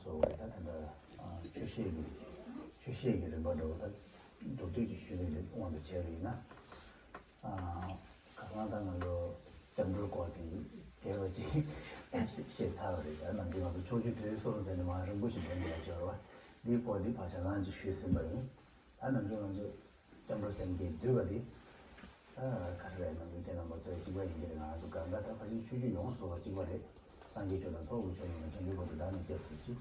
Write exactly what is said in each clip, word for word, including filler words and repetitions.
སོ་བའི་ད་ད་ལྟ་ཆོས་བཤད་ཀྱི་ཆོས་བཤད་ཀྱི་རིམ་པ་འདྲ་བོ་ད་མདོར་བསྡུས་ཀྱི་ཞུས་པའི་དབང་དུ་བྱས་པ་ཡིན་ན། ཁ་སང་ད་ང་ཚོ་སྐྱབས་འགྲོའི་སྐོར་གྱི་རྒྱས་པ་ཅིག་བཤད་ཚར་བ་རེད། ད་ནམ་རྒྱུན་ང་ཚོ་ཕྱོགས་བཅུའི་དུས་གསུམ་ཟེར་ནས་མ་རིང་པོ་ཞིག་འདོན་བསྡད་ཡ་ཅིག་ཡོད་རེད་བ། འདིའི་སྐོར་འདི་བག་ཆགས་རང་ཅིག་ཞུས་ཟིན་པ་ཡིན། ད་ནམ་རྒྱུན་ང་ཚོ་སྐྱབས་འགྲོ་སེམས་བསྐྱེད་བསྡུས་པ་འདི། ད་ག་རེ་རེད། ནམ་རྒྱུན་ཁྱེད་རྣམ་པ་ཚོའི་གཅིག་པ་ཡིན་གྱི་རེད། ང་ཚོ་གང་ལྟར་ད་ཕལ་ཆེར་ཆོས་བརྒྱུད་ཡོངས་སུ་རྫོགས་པ་གཅིག་པ་རེད། སངས་རྒྱས་ཆོས་དང་ཚོགས་ཀྱི་མཆོག་རྣམས་ལ། བྱང་ཆུབ་བར་དུ་བདག་ནི་སྐྱབས་སུ་མཆི།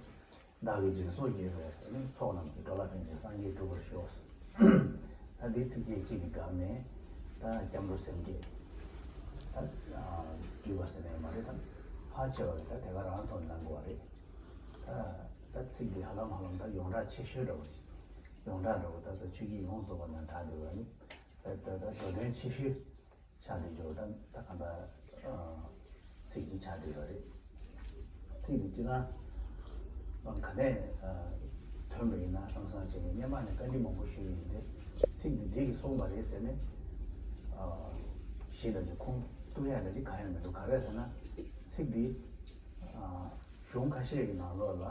བདག་གིས་སྦྱིན་སོགས་བགྱིས་པའི་ཚོགས་རྣམས་ཀྱིས། འགྲོ་ལ་ཕན་ཕྱིར་སངས་རྒྱས་འགྲུབ་པར་ཤོག། ད་འདི་ཚིགས་བཅད་གཅིག་གི་སྒང་ནས་ད་སྐྱབས་འགྲོ་སེམས་བསྐྱེད་ད་བསྡུས་པ་ཟེར་ནས་མ་རེད། ད་ཕལ་ཆེ་བ་གིས་ད་དེ་ག་རང་ཐོག་གནང་དགོས་པ་རེད། ད་ད་ཚིག་འདི་ཧ་ལམ་ཧ་ལམ་ད་ཡོངས་གྲགས་ཆེ་ཤོས་འདྲ་བོ་ཞིག་ཡོངས་གྲགས་འདྲ་བོ་ད་ད་ཆོས་བརྒྱུད་ཡོངས་སུ་རྫོགས་པ་ནང་གྲགས་བསྡད་པ་ནི། ད་ད་ད་འགྲོ་དོན་ཆེ་ཤོས་ཆགས་བསྡད་ཀྱི་ཡོད། ད་ད་གང་ལྟར་ཚིག་གཅིག་ཆགས་བསྡད་ཡོད་རེད། ཚིག་འདི་སྤྱིར་བཏང་ག་ནས་ཐོན་པ་ཡིན་ན་བསམ་བསམ་བྱས་ནས་སྔོན་མ་ནས་བཀའ་འདྲི་མང་པོ་ཞུས་ཡིན་ཏེ། ཚིག་འདི་འདི་གིས་གསུངས་པ་རེད་ཟེར་ནས་གཞི་འདྲ་ཅིག་ཁུངས་གཏུག་ཡ་འདྲ་ཅིག་གང་ཡང་མི་འདུག་ག་རེ་ཟེར་ན་ཚིག་འདི་གཞུང་ཁ་ཤས་ཀྱི་ནང་ལོགས་ལ།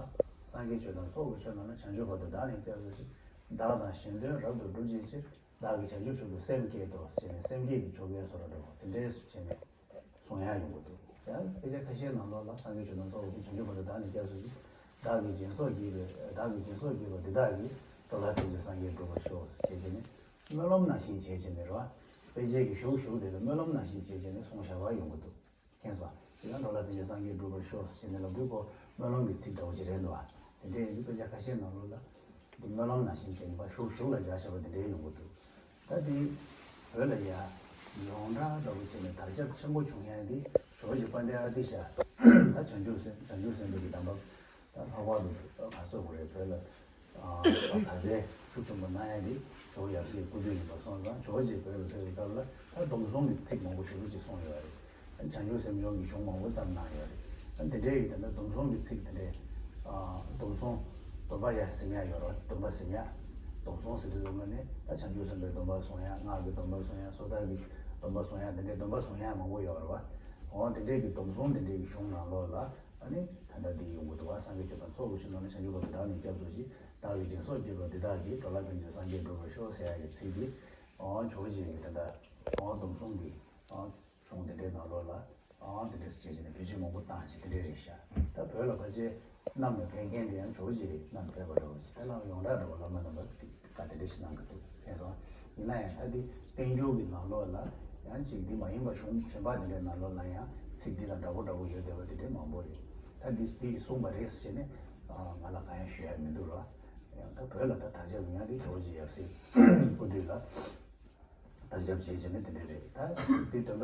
སངས་རྒྱས་ཆོས་དང་ཚོགས་ཀྱི་མཆོག་རྣམས་ལ། བྱང་ཆུབ་བར་དུ་བདག་ནི་སྐྱབས་སུ་མཆི། བདག་དང་གཞན་དོན་རབ་ཏུ་བསྒྲུབ་བྱའི་ཕྱིར། བདག་གིས་བྱང་ཆུབ་མཆོག་ཏུ་སེམས་བསྐྱེད་དོ། ཟེར་ནས་སེམས་བསྐྱེད་ཀྱི་ཆོ་གའི་བཟོ་འདྲ་འདྲ་བོ་དེ་འདྲའི་བྱས་ནས་གསུང་ཡག་ཡོང་གི་འདུག་ཡང་དཔེ་ཆ་ཁ་ཤས་ནང་ལོགས་ལ། སངས་རྒྱས་ཆོས་དང་ཚོགས་ཀྱི་མཆོག། བྱང་ཆུབ་བར་དུ་བདག་ནི་སྐྱབས་སུ་མཆི། བདག་གིས་སྦྱིན་སོགས་བགྱིས་པའི། བདག་གིས་སྦྱིན་སོགས་བགྱིས་པ་འདི་དག་གིས། འགྲོ་ལ་ཕན་ཕྱིར་སངས་རྒྱས་འགྲུབ་པར་ཤོག། ཅེས་བྱས་ནས་སྨོན་ལམ་ནང་བཞིན་བྱས་བྱས་ནས་རེད་བ། དཔེ་ཆའི་གི་གཞུག་གཞུག་དེ་ལ་སྨོན་ལམ་ནང་བཞིན་བྱས་བྱས་ནས་གསུང་བཞག་པ་ཡོང་གི་འདུག་མཁྱེན་སོང་། དེ་ཡང་འགྲོ་ལ་ཕན་ཕྱིར་སངས་རྒྱས་འགྲུབ་པར་ཤོག་ཟེར་ནས་ལབ་དུས་ཁོ་སྨོན་ལམ་གྱི་ཚིག་འདྲ་བོ་ཅིག་རེད་འདུག་ཨ། དེ་འདྲའི་ཡིན་དུས་དཔེ་ཆ་ཁ་ཤས་ནང་ལོགས་ལ་འདི་སྨོན་ལམ་ནང་བཞིན་བྱས་ནས་ཕར་གཞུག་གཞུག་ལ་སྦྱར་བཞག་པ་དེ་འདྲའི་ཡོང་གི་འདུག་ད་འདི་བོད་ལ་ཡ་ཡོངས་གྲགས་འདྲ་བོ་བྱས་ནས་དར་ཁྱབ་ཆེན་པོ་བྱུང་ཡ་འདི་ཇོ་བོ་རྗེ་དཔལ་ལྡན་ཨ་ཏི་ཤ། ད་བྱང་ཆུབ་སེམས་བྱང་ཆུབ་སེམས་དཔའི་གི་གདམས་པ། ད་ལྷག་པར་དུ་ག་སོགས་པ་རེད། བོད་ལ་ཨ་དར་སྤེལ་ཤུགས་ཆེན་པོ་གནང་ཡ་འདི་ཇོ་བོ་ཡབ་སྲས་སྐུ་དུས་ཡིན་པ་སོང་ཙང་། ཇོ་བོ་རྗེ་བོད་ལ་ཕེབས་པའི་སྐབས་ལ་ད་སྡོམ་བཟུང་གི་ཚིག་མང་པོ་ཞེ་པོ་ཅིག་གསུངས་ཡོད་རེད། ད་བྱང་ཆུབ་སེམས་སྦྱོང་གི་གཞུང་མང་པོ་བརྩམས་གནང་ཡོད་རེད། ད་འདི་འདྲའི་ཡི་ད་ལྟ་སྡོམ་བཟུང་གི་ཚིག་དེ་འདྲའི་ཨ་སྡོམ་བཟུང་སྡོམ་པ་ཡར་ཟིན་ཡ་ཡོད་རེད། སྡོམ་པ་ཟིན་ཡ། སྡོམ་བཟུང་ཟེར་དུས་ཙམ་པ་ནི་ད་བྱང་ཆུབ་སེམས་དཔའི་སྡོམ་པ་བཟུང་ཡ། སྔགས་ཀྱི་སྡོམ་པ་བཟུང་ཡ། སོ་ཐར་གྱི་སྡོམ་པ་བཟུང་ཡ། འདི་འདྲའི་སྡོམ་པ་བཟུང་ཡ་མང་པོ་ཡོད་རེད་བ། འོ་དེ་འདྲའི་གི་སྡོམ་བཟུང་དེ་འདྲའི་གི་གཞུང་ནང་ལོགས་ལ། ཨ་ནི་ད་ལྟ་འདི་ཡོང་གི་འདུག་བ། སངས་རྒྱས་ཆོས་དང་ཚོགས་ཀྱི་མཆོག་རྣམས་ལ། བྱང་ཆུབ་བར་དུ་བདག་ནི་སྐྱབས་སུ་མཆི། བདག་གིས་སྦྱིན་སོགས་བགྱིས་པ་འདི་དག་གིས། འགྲོ་ལ་ཕན་ཕྱིར་སངས་རྒྱས་འགྲུབ་པར་ཤོག་ཟེར་ཡ་གི་ཚིག་འདི། འོ་ཇོ་བོ་རྗེ་གི་ད་ལྟ་འོ་སྡོམ་བཟུང་གི་འོ་གཞུང་དེ་འདྲའི་ནང་ལོགས་ལ་འོ་དེ་འདྲས་བྱས་བྱས་ནས་བེད་སྤྱོད་མང་པོ་བཏང་བྱས་དེ་འདྲས་རེད་ཤག་ད་བོད་ལ་ཕལ་ཆེར་བསྣམས་ནས་ཕེབས་མཁན་དེ་ཡང་ཇོ་བོ་རྗེ་བསྣམས་ཕེབས་པ་འདྲ་བོ་ཞིག་ད་ལམ་ཡོངས་གྲགས་འདྲ་བོ་བླ་མ་རྣམ་པ་དེ་བཀའ་དེ་འདྲ་ཞིག་གནང་གི་འདུག་མཁྱེན་སོང་། ཡིན་ན་ཡང་ད་འདི་བསྟན་འགྱུར་གྱི་ནང་ལོགས་ལ་ཡང་ཅིག་འདི་མ་ཡིན་པ་གཞུང་གཞན་པ་དེ་འདྲའི་ནང་ལོགས་ལ་ཡང་ཚིག་འདི་དང་འདྲ་པོ་འདྲ་པོ་ཡོད་བསྡད་པ་དེ་འདྲའི་མང་པོ་རེད། ད་འདི་འདི་གིས་གསུངས་པ་རེད་ཟེར་ནས་ང་ལ་གང་ཡང་ཞུ་ཡ་མི་འདུག་ར། ཡང་ད་བོད་ལ་ད་དར་ཁྱབ་ཡོང་ཡ་འདི་ཇོ་བོ་རྗེ་ཡབ་སྲས་སྐུ་དུས་ལ། དར་ཁྱབ་བྱས་བྱས་ནས་དེ་འདྲ་རེད། ད་དེ་འདོན་པ་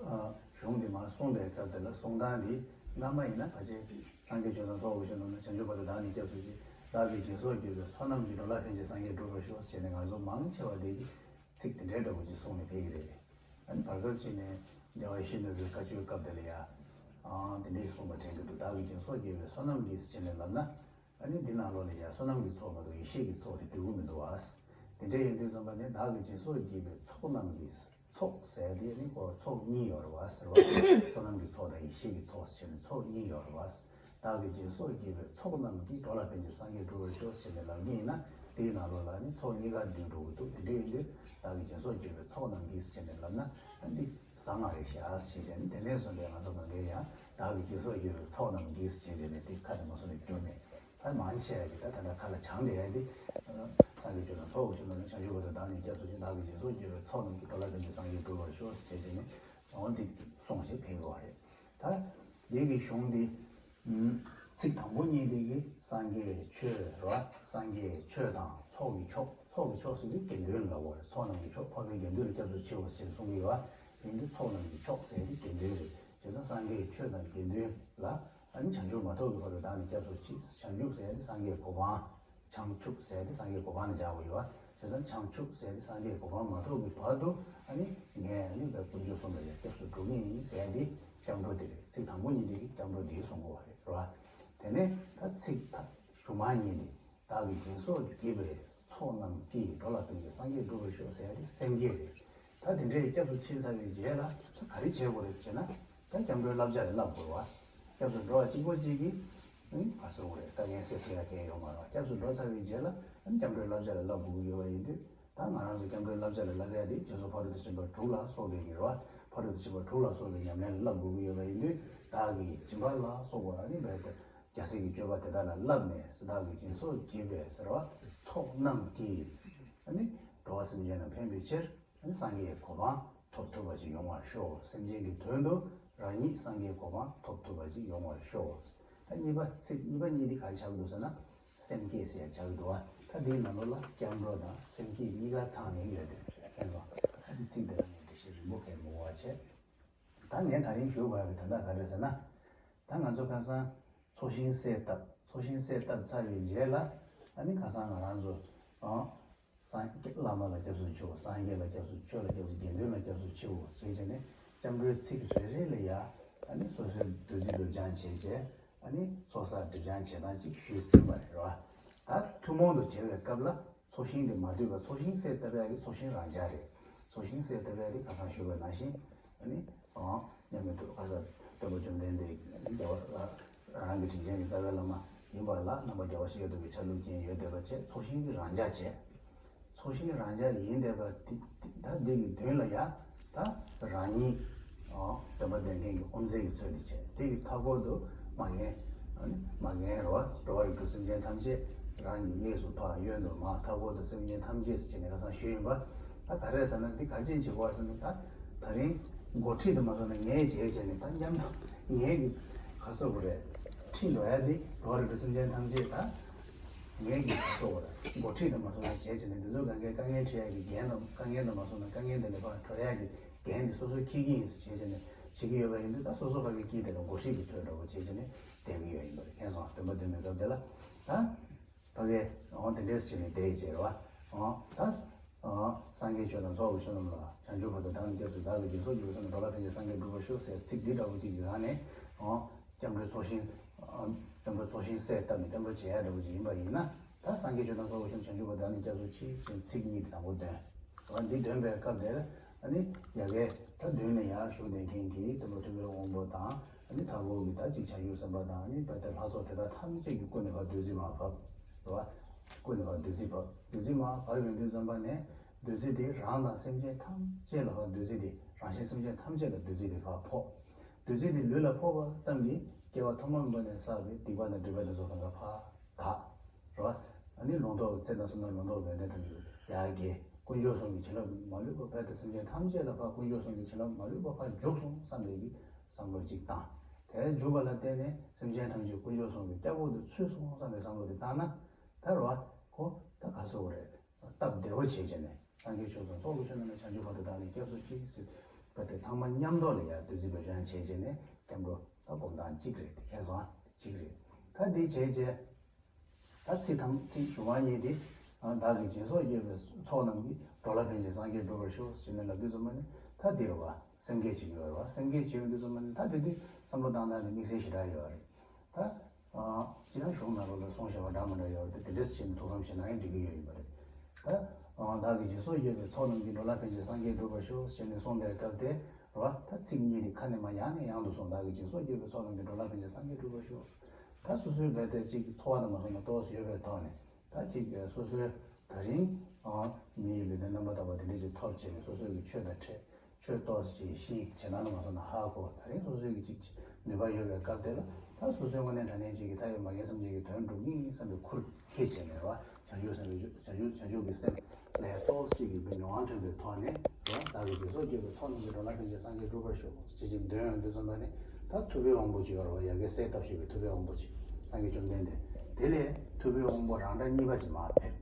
ཨ་གཞུང་འདི་མར་གསུངས་པའི་སྐབས་དེ་ལ་གསུང་སྟངས་འདི་སྔ་མ་ཡིན་ན་ཕལ་ཆེར་སངས་རྒྱས་ཆོས་དང་ཚོགས་ཀྱི་མཆོག་རྣམས་ལ། བྱང་ཆུབ་བར་དུ་བདག་ནི་སྐྱབས་སུ་མཆི། བདག་གིས་སྦྱིན་སོགས་བགྱིས་པའི་ཚོགས་རྣམས་ཀྱིས། འགྲོ་ལ་ཕན་ཕྱིར་སངས་རྒྱས་འགྲུབ་པར་ཤོག་ཟེར་ནས་ང་ཚོ་མང་ཆེ་བ་དེ་གིས་ཚིག་དེ་འདྲའི་འདྲ་པོ་ཅིག་གསུངས་ནས་ཕེབས་ཀྱི་རེད། ཨ་ནི་བར་སྐབས་ཅིག་ནས་རྒྱལ་བ་ཡིད་བཞིན་ནོར་བུའི་བཀའ་ཆོས་སྐབས་དེ་ལ་ཡ་ཨང་དེ་འདྲས་གསུངས་པ་དྲན་གྱི་འདུག་བདག་གིས་སྦྱིན་སོགས་བགྱིས་པའི་ཚོགས་རྣམས་ཀྱིས་ཟེར་ནས་ལབ་ན། ཨ་ནི་འདི་ནང་ལོགས་ལ་ཡ་བསོད་ནམས་ཀྱི་ཚོགས་མ་གཏོགས་ཡེ་ཤེས་ཀྱི་ཚོགས་དེ་འདུས་ཀྱི་མི་འདུག་བ། དེ་འདྲ་ཡིན་དུས་ཙམ་པ་ནི་བདག་གིས་སྦྱིན་སོགས་བགྱིས་པའི་ཚོགས་རྣམས་ཀྱིས། ཚོགས་ཟེར་དེ་ནི་ཁོ་ཚོགས་གཉིས་ཡོད་རེད་བ་ཟེར་བ། བསོད་ནམས་ཀྱི་ཚོགས་དང་ཡེ་ཤེས་ཀྱི་ཚོགས་ཟེར་ནས་ཚོགས་གཉིས་ཡོད་རེད་བ། བདག་གིས་སྦྱིན་སོགས་བགྱིས་པའི་ཚོགས་རྣམས་ཀྱིས། འགྲོ་ལ་ཕན་ཕྱིར་སངས་རྒྱས་འགྲུབ་པར་ཤོག་ཟེར་ནས་ལབ་ཀྱི་ཡིན་ན། དེའི་ནང་ལོགས་ལ་ནི་ཚོགས་གཉིས་ཀ་འདུས་འགྲོ་གི་འདུག་དེ་འདྲ་ཡིན་དུས་བདག་གིས་སྦྱིན་སོགས་བགྱིས་པའི་ཚོགས་རྣམས་ཀྱིས་ཟེར་ནས་ལབ་ན། ཨ་འདི་བཟང་བ་རེད་ཤག་ཟེར་བྱས་ནས། དེ་ནས་བཟུང་སྟེ་ང་ཚོ་གང་གས་ཡང་བདག་གིས་སྦྱིན་སོགས་བགྱིས་པའི་ཚོགས་རྣམས་ཀྱིས་ཟེར་བྱས་ནས་དེ་ཁ་དེ་མ་སོང་ནས་བསྒྱུར་ནས། ད་མང་ཆེ་བ་གིས་ད་ད་ལྟ་ཁ་ལ་བྱང་བསྡད་ཡ་དེ། སངས་རྒྱས་ཆོས་དང་ཚོགས་ཀྱི་མཆོག་རྣམས་ལ། བྱང་ཆུབ་བར་དུ་བདག་ནི་སྐྱབས་སུ་མཆི། བདག་གིས་སྦྱིན་སོགས་བགྱིས་པའི་ཚོགས་རྣམས་ཀྱིས། འགྲོ་ལ་ཕན་ཕྱིར་སངས་རྒྱས་འགྲུབ་པར་ཤོག་ཟེར་བྱས་བྱས་ནས་འོ་འདི་གསུངས་བྱས་ཕེབས་ཡོད་རེད། ད་འདི་གི་གཞུང་འདི་ཚིག་དང་པོ་གཉིས་དེ་གིས་སངས་རྒྱས་ཆོས་རེད་བ། སངས་རྒྱས་ཆོས་དང་ཚོགས་ཀྱི་མཆོག་ཚོགས་ཀྱི་མཆོག་ཟེར་དུས་དགེ་འདུན་ལ་གོ་རེད། ཚོགས་རྣམས་ཀྱི་མཆོག་འཕགས་པའི་དགེ་འདུན་ལ་སྐྱབས་སུ་མཆིའོ་ཞེས་གསུངས་ཡོད་བ། ཡིན་དུས་ཚོགས་རྣམས་ཀྱི་མཆོག་ཟེར་དེ་དགེ་འདུན་རེད། བྱས་ཙང་སངས་རྒྱས་ཆོས་དང་དགེ་འདུན་ལ། ཨ་ནི་བྱང་ཆུབ་མ་ཐོབ་ཀྱི་བར་དུ་བདག་ནི་སྐྱབས་སུ་མཆི། བྱང་ཆུབ་ཟེར་ཡ་དེ་སངས་རྒྱས་གོ་འཕང་། བྱང་ཆུབ་ཟེར་ཡ་དེ་སངས་རྒྱས་གོ་འཕང་ལ་སྦྱར་བ་ཡོད་བ། བྱས་ཙང་བྱང་ཆུབ་ཟེར་ཡ་དེ་སངས་རྒྱས་གོ་འཕང་མ་ཐོབ་ཀྱི་བར་དུ་ཨ་ནི་ངས་ཨ་ནི་བའི་དཀོན་མཆོག་གསུམ་ལ་ཡ་སྐྱབས་སུ་འགྲོ་གི་ཡིན་ཟེར་ཡ་དེ་སྐྱབས་འགྲོ་དེ་རེད། ཚིག་དང་པོ་གཉིས་དེ་གིས་སྐྱབས་འགྲོ་དེ་གསུང་དགོས་བ་རེད། རེད་བ། དེ་ནས་ད་ཚིག་ད་གཞུག་མ་གཉིས་དེ། བདག་གིས་སྦྱིན་སོགས་བགྱིས་པའི་ཚོགས་རྣམས་ཀྱིས། འགྲོ་ལ་ཕན་ཕྱིར་སངས་རྒྱས་འགྲུབ་པར་ཤོག་ཟེར་ཡ་དེ་སེམས་བསྐྱེད་རེད། ད་དེ་འདྲའི་སྐྱབས་སུ་མཆི་ཚར་བའི་རྗེས་ལ་ག་རེ་བྱེད་དགོས་རེད་ཟེར་ན། ད་སྐྱབས་འགྲོའི་བསླབ་བྱ་རེ་བསླབ་དགོས་བ། སྐྱབས་སུ་འགྲོ་བ་གཅིག་པོ་གཅིག་གིས་ ཨ་ནི་ག་རེ་ཟེར་དགོས་རེད། དཀའ་ངལ་སེལ་ཐུབ་ཡ་གང་ཡང་ཡོད་མ་རེད་བ། སྐྱབས་སུ་འགྲོ་ཚར་བའི་རྗེས་ལ་ཨ་ནི་སྐྱབས་འགྲོའི་བསླབ་བྱ་ལ་བསླབ་དགོས་ཀྱི་ཡོད་པ་ཡིན་དུས། ད་ང་རང་ཚོ་སྐྱབས་འགྲོའི་བསླབ་བྱ་ལ་བསླབ་ཡ་དེ་རྗེས་སུ་ཕ་རོལ་ཏུ་ཕྱིན་པ་དྲུག་ལ་སོགས་པའི་གི་རེད་བ། ཕ་རོལ་ཏུ་ཕྱིན་པ་དྲུག་ལ་སོགས་པའི་ཉམས་ལེན་ལ་བསླབ་དགོས་ཀྱི་ཡོད་པ་ཡིན་དུས། བདག་གིས་སྦྱིན་པ་ལ་སོགས་པ་ཨ་ནི་རྦད་དེ་རྒྱལ་སྲས་ཀྱི་སྤྱོད་པ་དེ་དག་ལ་བསླབས་ནས། བདག་གིས་སྦྱིན་སོགས་བགྱིས་པའི་ཟེར་བ། ཚོགས་རྣམས་ཀྱིས་ཨ་ནི་འགྲོ་བ་སེམས་ཅན་རྣམས་ཕན་པའི་ཕྱིར་ཨ་ནི་སངས་རྒྱས་གོ་འཕང་ཐོབ་ཐུབ་པ་ཅིག་ཡོང་བར་ཤོག། སེམས་ཅན་གྱི་དོན་དུ་རང་ཉིད་སངས་རྒྱས་གོ་འཕང་ཐོབ་ཐུབ་པ་ཅིག་ཡོང་བར་ཤོག། ད་གཉིས་པ། ཚིག་གཉིས་པ་གཉིས་འདི་ག་རེ་ཆགས་ཀྱི་འདུག་ཟེར་ན། སེམས་བསྐྱེད་ཟེར་ཡ་ཆགས་ཀྱི་འདུག་བ། ད་འདིའི་ནང་ལོགས་ལ་སྐྱབས་འགྲོ་དང་སེམས་བསྐྱེད་གཉིས་ཀ་ཚང་ནས་ཡོད་དེ། མཁྱེན་སོང་། ད་འདི་ཚིག་འདི་ལ་ངས་འགྲེལ་བཤད་རིང་པོ་གང་ཡང་མི་དགོས་པ་བྱས། ད་ངས་ད་རིང་ཞུ་དགོས་ཡ་གི་དོན་དག་ག་རེ་ཟེར་ན། ད་ང་ཚོ་ཁ་སང་ཚོགས་ཞིང་གསལ་བཏབ། ཚོགས་ཞིང་གསལ་བཏབ་ཚར་བའི་རྗེས་ལ་ཨ་ནི་ཁ་སང་ང་རང་ཚོ་ཨང་སངས་རྒྱས་བླ་མ་ལ་སྐྱབས་སུ་མཆིའོ། སངས་རྒྱས་ལ་སྐྱབས་སུ། ཆོས་ལ་སྐྱབས་སུ། དགེ་འདུན་ལ་སྐྱབས་སུ་མཆིའོ་ཟེར་བྱས་ནས་སྐྱབས་འགྲོའི་ཚིག་རེ་རེ་ལ་ཡ་ཨ་ནི་སོ་སོའི་བདུད་རྩི་འབེབས་སྦྱང་བྱས་བྱས། ཨ་ནི་ཚོགས་བསགས་སྒྲིབ་སྦྱང་བྱེད་སྟངས་གཅིག་ཞུས་ཟིན་པ་རེད་བ། ད་ཐུན་མོང་དུ་བྱེད་པའི་སྐབས་ལ་ཚོགས་ཞིང་དེ་མ་བསྡུས་པར། ཚོགས་ཞིང་གསལ་བཏབ་ཡག་གི་ཚོགས་ཞིང་རང་འཇགས་རེད། ཚོགས་ཞིང་གསལ་བཏབ་ཡག་དེ་ཁ་སང་ཞུས་པ་ནང་བཞིན། ཨ་ནི་ཨང་མཉམ་མེད་དུ་ཁ་སང་སྟོན་པ་བཅོམ་ལྡན་འདས་རྒྱལ་བ་རང་གི་དྲིན་ཅན་གྱི་རྩ་བའི་བླ་མ་ཡིན་པ་ལ་རྣམ་པ་རྒྱལ་བ་ཤཱཀྱ་ཐུབ་པའི་ཆ་ལུགས་ཅན་ཡོད་བསྡད་པ་བྱས། ཚོགས་ཞིང་གི་རང་འཇགས་བྱས། ཚོགས་ཞིང་རང་འཇགས་ཡིན་བསྡད་པ་དེ། ད་འདི་གི་མདུན་ལ་ཡ་ད་རང་ཉིད་ཨ་སྟོན་པ་འདོན་མཁན་གྱི་དབུ་མཛད་ཀྱི་ཚུལ་དུ་བྱས། དེ་གི་མཐའ་སྐོར་དུ་མ་རྒན། ཨ་ནི་མ་རྒན་རེད་བ། འགྲོ་བ་རིགས་དྲུག་སེམས་ཅན་ཐམས་ཅད་རང་གི་གཡས་སུ་ཕར། གཡོན་དུ་མར། མཐའ་སྐོར་དུ་སེམས་ཅན་ཐམས་ཅད་ཟེར་བྱས་ནས་ཁ་སང་ཞུས་ཡིན་པ། ད་ག་རེ་ཟེར་ན། འདི་ག་རེ་བྱེད་དགོས་ཟེར་ན། ད་ད་རིང་འགོ་ཁྲིད་དུ་མ་སོང་ན་ངས་བྱས་བྱས་ནས། ད་མཉམ་དུ་ངས་ཀྱི་ག་སོ་གོ་རེད། ཁྲིད་འགྲོ་ཡ་འདི་འགྲོ་བ་རིགས་དྲུག་སེམས་ཅན་ཐམས་ཅད་ད། ངས་ཀྱི་ག་སོ་གོ་རེད། འགོ་ཁྲིད་དུ་མ་སོང་ན་བྱས་བྱས་ནས། འདི་ཚོ་ག་གེ་དཀའ་ངལ་འཕྲད་ཡ་གི་འགན་དང་། དཀའ་ངལ་དུ་མ་སོང་ན་དཀའ་ངལ་འདི་ལས་ཕར་གྲོལ་ཡ་གི་འགན་འདི་སོ་སོས་འཁྱེར་གྱི་ཡིན་ཟེར་བྱས་བྱས་ནས་བྱེད་ཀྱི་ཡོད་པ་ཡིན་དུས། ད་སོ་སོ་ཕ་གི་དཀྱིལ་དེ་ལ་འགོ་ཁྲིད་ཀྱི་ཚུལ་འདྲ་བོ་བྱས་བྱས་ནས་བསྡད་ཀྱི་ཡོད་ཡིན་པ་རེད། མཁྱེན་སོང་། སྟོན་པ་འདོན་པའི་སྐབས་དེ་ལ་ད། ཕ་གི་འོ་དེ་འདྲས་བྱས་ནས་བསྡད་ཡི་བྱས་རེད་བ། འོ་ད་འོ་སངས་རྒྱས་ཆོས་དང་ཚོགས་ཀྱི་མཆོག་རྣམས་ལ། བྱང་ཆུབ་བར་དུ་བདག་ནི་སྐྱབས་སུ། བདག་གིས་སྦྱིན་སོགས་བགྱིས་པའི་ཚོགས་རྣམས་འགྲོ་ལ་ཕན་ཕྱིར་སངས་རྒྱས་འགྲུབ་པར་ཤོག་ཟེར་ཚིག་འདི་འདྲ་བོ་ཅིག་གི་སྒང་ནས། འོ་སྐྱབས་འགྲོའི་ཚོགས་ཞིང་། ཨ་སྐྱབས་འགྲོའི་ཚོགས་ཞིང་གསལ་བཏབ་ནས་སྐྱབས་འགྲོ་བྱེད་ཡ་འདྲ་བོ་ཅིག་ཡིན་པ་ཡིན་ན། ད་སངས་རྒྱས་ཆོས་དང་ཚོགས་ཀྱི་མཆོག་རྣམས། བྱང་ཆུབ་བར་དུ་བདག་ནི་སྐྱབས་སུ་མཆི་ཟེར་ཚིག་གཉིས་དེ་དང་པོ་འདོན། འོ་འདི་འདོན་པའི་སྐབས་དེར་ཨ་ནི་ཡ་གི་ད་མདུན་ནས་ཡར་བཞུགས་བསྡད་མཁན་གྱི་སྟོན་པ་ཐུབ་པའི་དབང་པོ་དང་། ཨ་ནི་མཐའ་སྐོར་གྱི་ད་ཅིག་བྱང་ཆུབ་སེམས་དཔའ་དང་། ཨ་ནི་རྦད་དེ་ལྷ་ཚོགས་དེ་དག་ཐམས་ཅད་ཀྱི་སྐུ་ནས་ཕར་བདུད་རྩི་མར་བབས། རེད་བ། སྐུ་ནས་ཕར་བདུད་རྩི་བབས། བདུད་རྩི་མར་བབས་ཡོང་དུས་ཙམ་པ་ནས་བདུད་རྩི་དེ་རང་དང་སེམས་ཅན་ཐམས་ཅད་ལ་ཕར་བདུད་རྩི་དེ། རང་གཞན་སེམས་ཅན་ཐམས་ཅད་ལ་བདུད་རྩི་དེ་ཕར་ཕོག་བདུད་རྩི་དེ་ལུས་ལ་ཕོག་པ་ཙམ་གྱིས་སྐྱེ་བ་ཐོག་མ་མེད་པ་ནས་བསགས་པའི་སྡིག་པ་དང་སྒྲིབ་པ་དེ་ཚོ་གང་ག་ཕར་དག་རེད་བ། ཨ་ནི་ལུང་རྟོགས་ཚེ་དང་བསོད་ནམས་ལུང་རྟོགས་ཡོན་ཏན་ཐམས་ཅད་ཡར་རྒྱས། དཀོན་མཆོག་གསུམ་གྱི་བྱིན་རླབས་མ་ལུས་པ། རྦད་དེ་སེམས་ཅན་ཐམས་ཅད་ལ་ཕར་དཀོན་མཆོག་གསུམ་གྱི་བྱིན་རླབས་མ་ལུས་པ་ཕར་འཇུག་སོང་བསམ་པའི་གི་བསམ་བློ་གཅིག་བཏང་། དེ་འཇུག་པ་ལ་བརྟེན་ནས་སེམས་ཅན་ཐམས་ཅད་དཀོན་མཆོག་གསུམ་གྱི་སྐྱབས་འོག་ཏུ་ཚུད་སོང་བསམ་པའི་བསམ་བློ་དེ་བཏང་ན། ད་རེད་བ། ཁོ་ད་ག་སོ་གོ་རེད། སྟབས་བདེ་བོ་བྱས་བྱས་ནས། སངས་རྒྱས་ཆོས་དང་ཚོགས་ཀྱི་མཆོག་རྣམས་ལ། བྱང་ཆུབ་བར་དུ་བདག་ནི་སྐྱབས་སུ་མཆི་ཟེར། རྦད་དེ་ཚང་མ་མཉམ་དུ་ལ་ཡར་བདུད་རྩི་འབེབས་སྦྱང་བྱས་བྱས་ནས་སྐྱབས་འགྲོ་ད་སྒོམ་སྟངས་གཅིག་རེད། དེ་མཁྱེན་སོང་། ཨ་གཅིག་རེད། ད་འདི་བྱས་བྱས། ད་ཚིག་དང་ཚིག་ཞུ་བ་གཉིས་དེ། ཨ་བདག་གིས་སྦྱིན་སོགས་བགྱིས་པའི་ཚོགས་རྣམས་ཀྱིས། འགྲོ་ལ་ཕན་ཕྱིར་སངས་རྒྱས་འགྲུབ་པར་ཤོག་ཟེར་ནས་ལབ་དུས་ཙམ་པ་ནས། ད་འདི་རེད་བ། སེམས་བསྐྱེད་བྱེད་ཀྱི་ཡོད་རེད་བ། སེམས་བསྐྱེད་བྱེད་ཡོང་དུས་ཙམ་པ་ནས་ད་དེ་དུས་བསམ་བློ་བཏང་སྟངས་དེ་དམིགས་བསལ་ཞེ་དྲག་ཡོད་རེད། ད་ཨ་སྤྱིར་ན་གཞུང་ནང་ལོགས་ལ་གསུངས་བཞག་པ་འདྲ་མི་འདྲ་ཡོད་རེད། དེ་འདྲས་བྱས་ནས་ཐུགས་བསམ་བཞེས་ན་ཡང་འགྲིག་གི་ཡོད་ཡིན་པ་རེད། ད་ཨ་བདག་གིས་སྦྱིན་སོགས་བགྱིས་པའི་ཚོགས་རྣམས་ཀྱིས། འགྲོ་ལ་ཕན་ཕྱིར་སངས་རྒྱས་འགྲུབ་པར་ཤོག་ཟེར་ནས་གསུངས་པའི་སྐབས་དེ་རེད་བ། ད་ཚིག་གཉིས་དེ་ཁ་ནས་མར་ཡང་ནས་ཡང་དུ་གསུངས། བདག་གིས་སྦྱིན་སོགས་བགྱིས་པའི་ཚོགས་རྣམས་ཀྱིས། འགྲོ་ལ་ཕན་ཕྱིར་སངས་རྒྱས་འགྲུབ་པར་ཤོག་ད་སོ་སོའི་རྦད་དེ་ཅིག་ཚོར་བ་དང་མ་སོང་ན་ཏོག་ཙམ་ཡོད་པའི་ཐོག་ནས། ད་ཅིག་སོ་སོའི་ད་རིང་ཨ་མི་ཡི་ལུས་རྟེན་རྣམ་པར་དག་པ་དེ་འདྲ་ཅིག་ཐོབ་བྱས་ནས། སོ་སོའི་གི་ཆོས་དང་འཕྲད། ཆོས་ཏོག་ཙམ་ཅིག་ཤེས། བྱེད་སྟངས་དང་མ་སོང་ན་ཧ་གོ། ད་རིང་སོ་སོའི་གི་ཅིག་ནུས་པ་ཡོད་པའི་སྐབས་དེ་ལ། ད་སོ་སོའི་དངོས་གནས་དྲང་གནས་ཅིག་གི་ད་ཡོད་མ་རྒན་སེམས་ཅན་གྱི་དོན་སྒྲུབ་ཀྱི་ཡིན་བསམ་པའི་ཁུར་འཁྱེར་བྱས་ནས་རེད་བ། བྱང་ཆུབ་སེམས་ལ་བྱང་ཆུབ་བྱང་ཆུབ་ཀྱི་སེམས་ལ་ཏོག་ཙམ་ཅིག་གི་མྱོང་བ་ཐོན་པའི་ཐོག་ནས་རེད་བ། བདག་གིས་སྦྱིན་སོགས་བགྱིས་པའི་ཚོགས་རྣམས་ཀྱིས། འགྲོ་ལ་ཕན་ཕྱིར་སངས་རྒྱས་འགྲུབ་པར་ཤོག་ཅེས་ཅིག་འདོན་ཡོང་དུས་ཙམ་པ་ནས། ད་ཐུབ་པའི་དབང་པོ་ཅིག་ཡོད་རེད་བ། ཡ་གི་གསལ་བཏབ་ཞུས་པའི་ཐུབ་པའི་དབང་པོ་ཅིག་སངས་རྒྱས་བཅོམ་ལྡན་འདས། དེ་ལས་ཐུབ་པའི་དབང་པོ་རང་འདྲ་གཉིས་པ་ཅིག་མར་ཕེབས།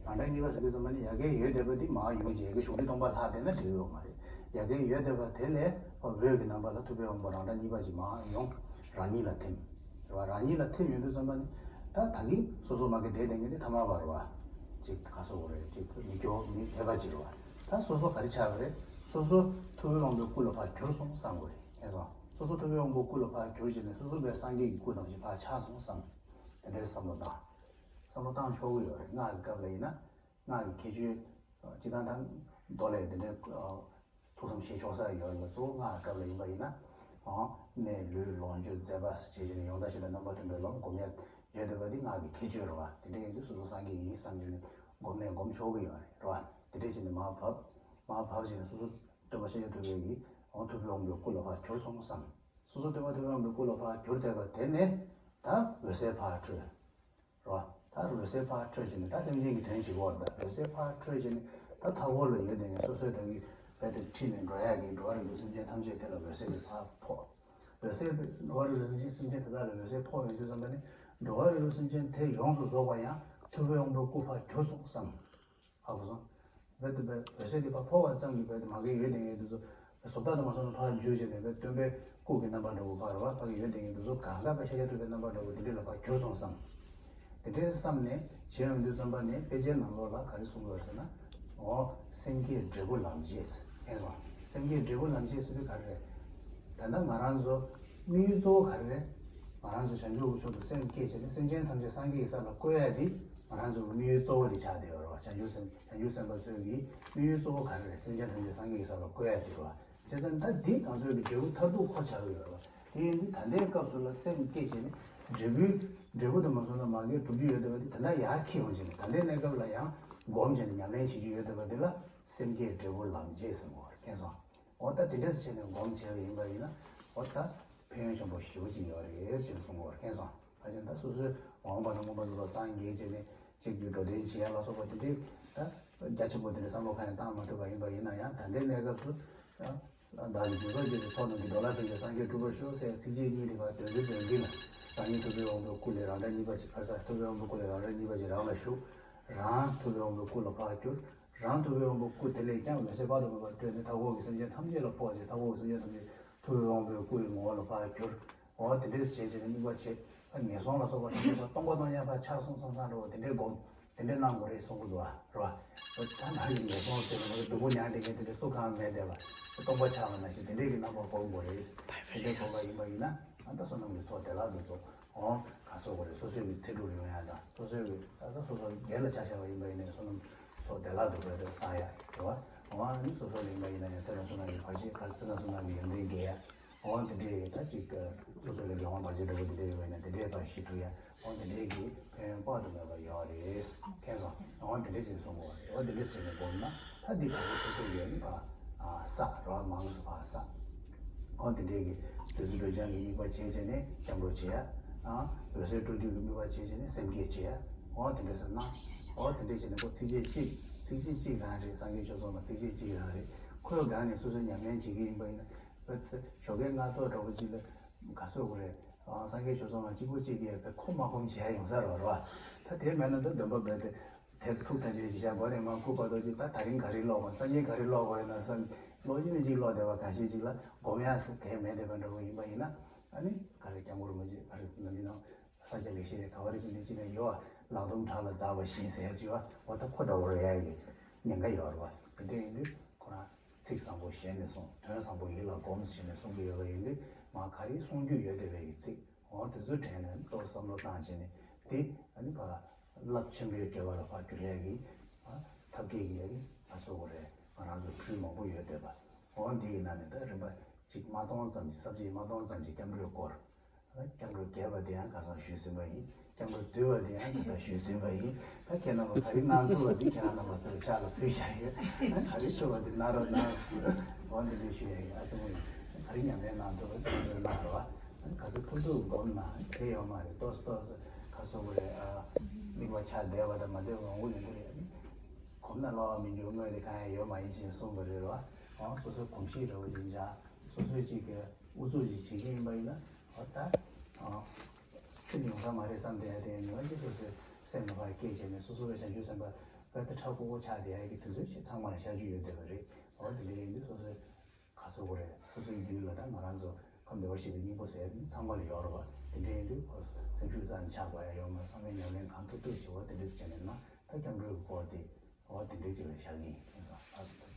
རང་འདྲ་གཉིས་པ་ཟེར་དུས་ཙམ་པ་ནི་ཡ་གི་ཡོད་བསྡད་པ་འདི་མར་ཡོང་བྱས་ཡ་གི་གཞུང་འདི་སྟོང་པ་ལྷག་བསྡད་ན་འགྲིག་ཡོད་མ་རེད། ཡ་གི་ཡོད་བསྡད་པ་དེ་ལས་འོད་ཀྱི་རྣམ་པ་ལ་ཐུབ་པའི་དབང་པོ་རང་འདྲ་གཉིས་པ་ཅིག་མར་ཡོང་། རང་ཉིད་ལ་ཐིམ། རེད་བ། རང་ཉིད་ལ་ཐིམ་ཡོང་དུས་ཙམ་པ་ནི། ད་ད་གིན་སོ་སོ་མ་གི་བསྡད་བསྡད་མཁན་དེ་ཐ་མལ་པ་རེད་བ། ཅིག་ག་སོ་གོ་རེད། ཅིག་མི་སྐྱོ་མི་ཕལ་པ་ཅིག་རེད་བ། ད་སོ་སོ་ག་རེ་ཆགས་པ་རེད། སོ་སོ་ཐུབ་པའི་དབང་པོའི་སྐུ་ལ་ཕར་གྱུར་སོང་བསམ་དགོས་རེད། ཨེ་སོང་། སོ་སོ་ཐུབ་པའི་དབང་པོའི་སྐུ་ལ་ཕར་གྱུར་བྱས་ནས་སོ་སོ་པའི་སངས་རྒྱས་ཀྱི་སྐུ་ནང་བཞིན་ཕར་ཆགས་སོང་བསམ། དེ་འདྲའི་བསམ་བློ་བཏང་། བསམ་བློ་བཏང་ཆོག་གི་ཡོད་རེད། སྔགས་ཀྱི་སྐབས་ལ་ཡིན་ན། སྔགས་ཀྱི་ཁྱད་ཆོས་སྤྱིར་བཏང་དང་མདོ་ལས་དེ་འདྲའི་ཐུགས་བསམ་བཞེས་ཆོག་ས་ཡོད་རེད་ལ། གཙོ་བོ་སྔགས་ཀྱི་སྐབས་ལ་ཡིན་པ་ཡིན་ན། ཨང་། གནས་ལུས་ལོངས་སྤྱོད་མཛད་པ་བྱས་བྱས་ནས་ཡོངས་དག་ཞི་བདེ་རྣམ་པ་མཐུན་པའི་ལམ་སྒོམ་ཡ་ཡོད་བསྡད་པ་འདི་སྔགས་ཀྱི་ཁྱད་ཆོས་རེད་བ། དེ་འདྲ་ཡིན་དུས་སོ་སོ་སངས་རྒྱས་ཡིན་བསམ་བྱས་ནས་སྒོམ་ནས་སྒོམ་ཆོག་གི་ཡོད་རེད་བ། དེ་འདྲ་བྱས་ནས་མར་བབས། མར་བབས་བྱས་ནས་སོ་སོ་སྟོན་པ་ཤཱཀྱ་ཐུབ་པའི་གི་འོང་ཐུབ་པའི་དབང་པོའི་སྐུ་ལ་ཕར་གྱུར་སོང་བསམ། སོ་སོ་སྟོན་པ་ཐུབ་པའི་དབང་པོའི་སྐུ་ལ་ཕར་གྱུར་བསྡད་པ་དེ་ནས་ད་འོད་གསལ་ཕར་འཕྲོས། རོ། ད་འོད་གསལ་ཕར་འཕྲོས་བྱས་ནས་ད་སེམས་ཅན་གྱི་དོན་བྱེད་ཀྱི་ཡོད་རེད། ད་འོད་གསལ་ཕར་འཕྲོས་བྱས་ནས་ད་མཐའ་འཁོར་ལ་ཡོད་དེ་ངས་སོ་སོའི་ད་གི་རྦད་དེ་ཁྲིད་ནས་འགྲོ་ཡག་གི་འགྲོ་བ་རིགས་དྲུག་སེམས་ཅན་ཐམས་ཅད་དེ་ལ་འོད་གསལ་གྱི་ཕར་ཕོག་འོད་གསལ་འགྲོ་བ་རིགས་དྲུག་སེམས་ཅན་དེ་དག་ལ་འོད་གསལ་ཕོག་ཡོང་དུས་ཙམ་པ་ནི་འགྲོ་བ་རིགས་དྲུག་སེམས་ཅན་དེ་ཡོངས་སུ་རྫོགས་པ་ཡང་ཐུབ་པའི་དབང་པོའི་སྐུ་ཕར་གྱུར་སོང་བསམ། ཧ་གོ་སོང་། རྦད་དེ་འོད་གསལ་དེ་ཕར་ཕོག་པ་ཙམ་གྱིས་རྦད་དེ་མ་གི་ཡོད་དེ་ངས་དེ་ཚོ། བཟོ་ལྟ་དུ་མ་སོང་ན་ཕར་འཇུག་བྱས་ནས་སྟོན་པའི་སྐུ་གི་རྣམ་པ་འདྲ་བོ་ཕར་རེད་བ། ཕ་གི་ཡོད་དེ་ངས་འདི་ཚོ་གང་དག་པའི་ཤཱཀྱ་ཐུབ་པའི་རྣམ་པ་འདྲ་བོ་དེ་འདྲ་ལ་ཕར་གྱུར་སོང་བསམ། དེ་འདྲའི་བསམ་ནས་བྱས་ཡོང་དུས་ཙམ་པ་ནས་དཔེ་ཆའི་ནང་ལོགས་ལ་ག་རེ་གསུང་གི་ཡོད་ཟེར་ན། འོ། སེམས་བསྐྱེད་འབྲས་བུ་ལམ་བྱེད་ཟེར། མཁྱེན་སོང་། སེམས་བསྐྱེད་འབྲས་བུ་ལམ་བྱེད་ཟེར་དུས་ག་རེ་རེད། ད་ལྟ་ང་རང་ཚོ་དམིགས་ཡུལ་གཙོ་བོ་ག་རེ་རེད། ང་རང་ཚོ་བྱང་ཆུབ་མཆོག་ཏུ་སེམས་བསྐྱེད་བྱས་ནས་སེམས་ཅན་ཐམས་ཅད་སངས་རྒྱས་ཀྱི་ས་ལ་བཀོད་ཡ་དེ་ང་རང་ཚོ་གི་དམིགས་ཡུལ་གཙོ་བོ་དེ་ཆགས་བསྡད་ཡོད་རེད་བ། བྱང་ཆུབ་སེམས་བྱང་ཆུབ་སེམས་དཔའ་ཚོས་ཀྱི་དམིགས་ཡུལ་གཙོ་བོ་ག་རེ་རེད། སེམས་ཅན་ཐམས་ཅད་སངས་རྒྱས་ཀྱི་ས་ལ་བཀོད་ཡ་དེ་རེད་བ། བྱས་ཙང་ད་འདི་ང་ཚོའི་གི་འབྲས་བུ་མཐར་ཐུག་ཁོ་ཆགས་ཀྱི་ཡོད་རེད་བ། དེ་ཡིན་དུས་ད་ལྟའི་སྐབས་སུ་ལ་སེམས་བསྐྱེད་བྱས་ནས་འབྲས་བུའི་འབྲས་བུ་དུ་མ་སོང་ན་མ་གིའི་སྒྲུབ་རྒྱུ་ཡོད་བསྡད་པ་དེ་ད་ལྟ་ཡར་འཁྱེར་ཡོང་བྱས་ནས་ད་ལྟའི་གནས་སྐབས་ལ་ཡང་སྒོམ་བྱས་ནས་ཉམས་ལེན་བྱེད་རྒྱུ་ཡོད་བསྡད་པ་དེ་ལ་སེམས་བསྐྱེད་འབྲས་བུ་ལམ་བྱེད་ཟེར་བ་རེད། མཁྱེན་སོང་། འོ་ད་དེ་འདྲས་བྱས་ནས་སྒོམ་བྱས་པ་ཡིན་པ་ཡིན་ན་འོ་ད་ཕན་ཡོན་ཆེན་པོ་ཞེ་པོ་ཅིག་ཡོད་རེད་ཅེས་གསུང་གི་ཡོད་རེད། མཁྱེན་སོང་། ཕལ་ཆེར་ད་སོ་སོའི་འོངས་པ་ན་མངོན་པ་རྫོགས་པར་སངས་རྒྱས་བྱས་ནས་གཅིག་གིས་འགྲོ་དོན་བྱེད་ཡ་ལ་སོགས་པ་དེ་འདྲའི་ད་རྒྱ་ཆེན་པོ་དེ་འདྲའི་བསམ་བློ་ཁ་ནས་བཏང་མ་ཐུབ་པ་ཡིན་པ་ཡིན་ན་ཡང་ད་ལྟའི་གནས་སྐབས་སུ་ད་བདག་གིས་སྦྱིན་སོགས་བགྱིས་པའི་ཚོགས་རྣམས་ཀྱིས། འགྲོ་ལ་ཕན་ཕྱིར་སངས་རྒྱས་འགྲུབ་པར་ཤོག་ཟེར་ཚིགས་བཅད་གཉིས་དེ་ག་དོན་གྱི་དོན་གྱིས་ལ་རང་ཉིད་ཐུབ་པའི་དབང་པོའི་སྐུ་ལས་རང་སྒྲ་གཉིས་པ་ཅིག་ཕར་ས་ཐུབ་པའི་དབང་པོའི་སྐུ་ལས་རང་སྒྲ་གཉིས་པ་ཅིག་རང་ལ་ཞུགས། རང་ཐུབ་པའི་དབང་པོའི་སྐུ་ལ་ཕར་གྱུར། རང་ཐུབ་པའི་དབང་པོའི་སྐུ་དེ་ལས་ཀྱང་འོད་ཟེར་དཔག་ཏུ་མེད་པ་སྤྲོས་ནས་མཐའ་འཁོར་གྱི་སེམས་ཅན་ཐམས་ཅད་ལ་ཕོག་ཅིང་། མཐའ་འཁོར་གྱི་སེམས་ཅན་ཐམས་ཅད་ཐུབ་པའི་དབང་པོའི་སྐུ་ཡི་ངོ་བོ་ལ་ཕར་གྱུར། འོ་དེ་འདྲས་བྱས་བྱས་ནས་དམིགས་པ་བྱས། ད་ངན་སོང་ལ་སོགས་པ་ཐམས་ཅད་པ་སྟོང་པ་སྟོང་རྐྱང་ཕར་ཆགས་སོང་བསམ་བསམ་འདྲ་བོ་དེ་འདྲས་སྒོམ། དེ་འདྲས་གནང་དགོས་རེད་གསུང་གི་འདུག་བ། རེད་བ། ད་ང་གི་ངན་སོང་ཟེར་བ་ནི་སྡུག་པོ་མྱངས་བསྡད་མཁན་དེ་འདྲས་སུ་གང་མེད་བསྡད་པ། སྟོང་པ་ཆགས་པ་ནང་བཞིན་དེ་འདྲས་ཀྱི་རྣམ་པ་སྒོམ་དགོས་རེད། དེ་འདྲས་སྒོམ་པ་ཡིན་པ་ཡིན་ན་ད་ལྟ་བསོད་ནམས་ཀྱི་ཚོགས་བདེ་བླག་ཏུ་རྫོགས། འོ། ག་སོགས་པ་རེད། སོ་སོའི་གི་ཚེ་སྒྲུབ་ཡོང་ཡ་དང་སོ་སོའི་གི་ད་ལྟ་སོ་སོ་སྒེར་ལ་ཆ་བཞག་པ་ཡིན་པ་ཡིན་ནའི་བསོད་ནམས་ཚོགས་བདེ་བླག་ཏུ་འགྲོ་ཡ་དེ་བསགས་ཡ་རེད་བ། འོ་ཨ་ནི་སོ་སོ་ལ་ཡིན་པ་ཡིན་ན་ཡང་ཚེ་རབས་གསུམ་ལ་གི་བར་ཆད་ག་ཚེ་རབས་གསུམ་ལ་གི་ཡོན་ཏན་རྒྱས་ཡ། འོ་དེ་འདྲའི་ད་ཅིག་སོ་སོ་ལ་གི་འོང་བར་ཆད་འདྲ་བོ་དེ་འདྲ་ཡོད་པ་ཡིན་ན་དེ་འདྲའི་ཕར་ཞི་ཐུབ་ཡ། འོ་དེ་འདྲའི་གི་ཕན་ཡོན་དཔག་ཏུ་མེད་པ་ཡོད་རེད། མཁྱེན་སོང་། འོ་དེ་འདྲ་ཅིག་གསུང་གི་ཡོད་རེད། འོ་དེ་འདྲ་ཟེར་ནས་སྒོམ་ན་ད་འདི་ག་ཚོད་ཐུབ་ཐུབ་ཡོད་ནི་ཕར་བསགས་རོགས། མང་ཙམ་ཕར་བསགས། འོ་དེ་འདྲའི་གི་བདུད་རྩི་འབེབས་སྦྱང་གི་དམིགས་པ་བྱས་བྱས་ནས་སྐྱབས་འགྲོ་བྱེད་ཡ། འོད་གསལ་སྤྲོ་བསྡུ་གི་དམིགས་པ་བྱས་བྱས་ནས་སེམས་བསྐྱེད་བྱེད་ཡ། འོ་དེ་འདྲ་ཟེར་ན། འོ་དེ་འདྲ་བྱས་ནས་ཁོ་ཚིགས་བཅད་གཅིག་ཚིགས་བཅད་གཅིག་རང་རེད། སངས་རྒྱས་ཆོས་ཚོགས་ལ་ཚིགས་བཅད་གཅིག་རང་རེད། ཁོའི་སྒང་ནས་སོ་སོས་ཉམས་ལེན་བྱེད་ཀྱི་ཡིན་པ་ཡིན་ན། ཞོགས་ཀས་སྔ་ཐོག་འདྲ་བོ་ཅིག་ལ་ག་ཚོད་དགོས་རེད། ཨ། སངས་རྒྱས་ཆོས་ཚོགས་ནང་གཅིག་པུ་གཅིག་གིས་ཁོ་མ་སྒོམ་བྱས་ཡོང་ས་རེད་བ། ད་དེ་མེད་ན་ད་འདོན་པ་རྦད་དེ་དེབ་ཐུག་ཐག་ཆོད་ཅིག་བཞག་མགོ་ནས་མར་སྐུ་བར་དུ་ཅིག་ད་ད་རིང་ག་རེ་ཀློག་དགོས། སང་ཉིན་ག་རེ་ཀློག་དགོས་ཡོད་ན་བསམ། ཀློག་གཞི་ནས་ཅིག་ཀློག་བསྡད་པ། གང་ཤེས་ཅིག་ལ་སྒོམ་ཡག་ཟེར་གང་ཡང་མེད་བསྡད་པ་འདྲ་བོ་ཡིན་པ་ཡིན་ན། ཨ་ནི་ག་རེ་སྐྱབས་མགོན་རིན་པོ་ཆེ་ག་རེ་ནམ་རྒྱུན་ནང་ས་སྐྱ་ལེགས་བཤད་ག་བ་རེ་ཅིག་ནས་ཅིག་ནས་ཡོད་བ། ལག་རྡུམ་བྲག་ལ་འཛེགས་པ་བཞིན་ཟེར་ཡག་ཅིག་བ། འོ་ད་ཁོ་འདྲ་བོ་རེད་ཡག་གི་ཉེན་ཁ་ཡོད་རེད་བ། དེ་འདྲ་ཡིན་དུས་ཁོ་རང་། ཚིག་བཟང་པོ་ཞལ་ནས་གསུངས། དོན་བཟང་པོ་ཡིད་ལ་སྒོམས་ཟེར་ནས་གསུང་གི་ཡོད་པ་ཡིན་དུས། མ་ག་རེ་གསུང་རྒྱུ་ཡོད་བསྡད་པའི་གི་ཚིག་འོ་དེ་ཚོའི་གྲས་ནས་ཏོག་བསམ་བློ་བཏང་བྱས་ནས་དེ་ཨ་ནི་ཕར་རླབས་ཆེན་པོའི་དགེ་བ་ལ་ཕར་བསྒྱུར་ཡ་གི་ཨ་ཐབས་མཁས་ཀྱི་ཨ་ནི་ང་ཚོ་གོ་རེད། ང་རང་ཚོ་འཕྲུལ་མང་པོ་ཡོད་བསྡད་པ། འོ་འདི་ཡི་ནང་ནས་ད་རིམ་པ་གཅིག་མ་གཏོང་ཙམ་གྱི་ས་བཅད་མ་གཏོང་ཙམ་གྱི་སྐྱབས་འགྲོའི་སྐོར། སྐྱབས་འགྲོ་རྒྱས་པ་དེ་ཡང་ཁ་སང་ཞུས་ཟིན་པ་ཡིན། སྐྱབས་འགྲོ་བསྡུས་པ་དེ་ཡང་ད་ལྟ་ཞུས་ཟིན་པ་ཡིན། ད་ཁྱེད་རྣམ་པ་ག་རེ་གནང་ཐུབ་པ་དེ་ཁྱེད་རང་རྣམ་པ་ཚོའི་ཕྱག་ལ་ཕུལ་བཞག་ཡོད། ད་ག་རེ་ཐུབ་པ་དེ་གནང་རོགས་གནང་། འོ་འདི་འདྲ་ཞུ་ཡ་ཡིན། ཨ་ཙི་མོ་ཡིན། ག་རེ་ཉམས་ལེན་གནང་ཐུབ་པ་དེ་ཚོ་གནང་རོགས། ག་ཚོད་ཐུབ་ཐུབ་སྒོམ་ན་དེ་ཡོད་མ་རེད། ཏོག་ཙམ་ཏོག་ཙམ་ག་སོ་གོ་རེད། ཨ་དམིགས་པ་ཆགས་བསྡད་པ་དང་མ་བསྡད་པ་མང་པོ་ཡོང་གི་རེད། སྒོམ་ན་སླ་བ་མི་འགྱུར་དངོས་དེ་གང་ཡང་ཡོད་མ་ཡིན་ཞེས་གསུངས་པ་རེད་རོ། འོ་སོ་སོའི་གོམས་གཤིས་འདྲ་བོ་ཅིག་འཇགས། སོ་སོས་ཅིག་གི་ཨུ་ཚུགས་ཅིག་བྱེད་ཀྱི་ཡིན་པ་ཡིན་ན། འོ་ད། ཨ། ཁྱོད་ཡོང་ས་མ་རེད་བསམ་བསྡད་ཡ་དེ་ཉི་མ་གཅིག་སོ་སོའི་སེམས་ལ་ཕར་སྐྱེས་བྱས་ནས་སོ་སོ་བའི་བྱང་ཆུབ་སེམས་དཔའ་དཔེ་ད་ཁྲ་ཁོག་ཁོག་ཆགས་བསྡད་ཡ་གི་དུས་ཚོད་ཞིག་ཚང་མ་ལ་ཤར་རྒྱུ་ཡོད་བསྡད་པ་རེད། འོ་དེ་འདྲ་ཡིན་དུས་སོ་སོའི་ག་ཚོད་དགོས་རེད། སོ་སོའི་རྒྱུད་ལ་ད་ང་རང་ཚོ་ཁམས་བདེ་བར་གཤེགས་པའི་སྙིང་པོ་ཟེར་ཡ་ཚང་མ་ལ་ཡོད་རེད་བ། དེ་འདྲ་ཡིན་དུས་ཁོ་སེམས་ཤུགས་རྩ་ནས་ཆག་དགོས་ཡ་ཡོད་མ་རེད། བསམ་པའི་ཉམས་ལེན་གང་ཐུབ་ཐུབ་བྱེད་པ་དེ་འདྲ་ཞིག་བྱས་ནས་ན་ད་སྐྱབས་འགྲོའི་སྐོར་དེ་འོ་དེ་འདྲ་ཅིག་ལ་བཞག་གི་ཡིན། མཁྱེན་སོང་། ལགས་སོ།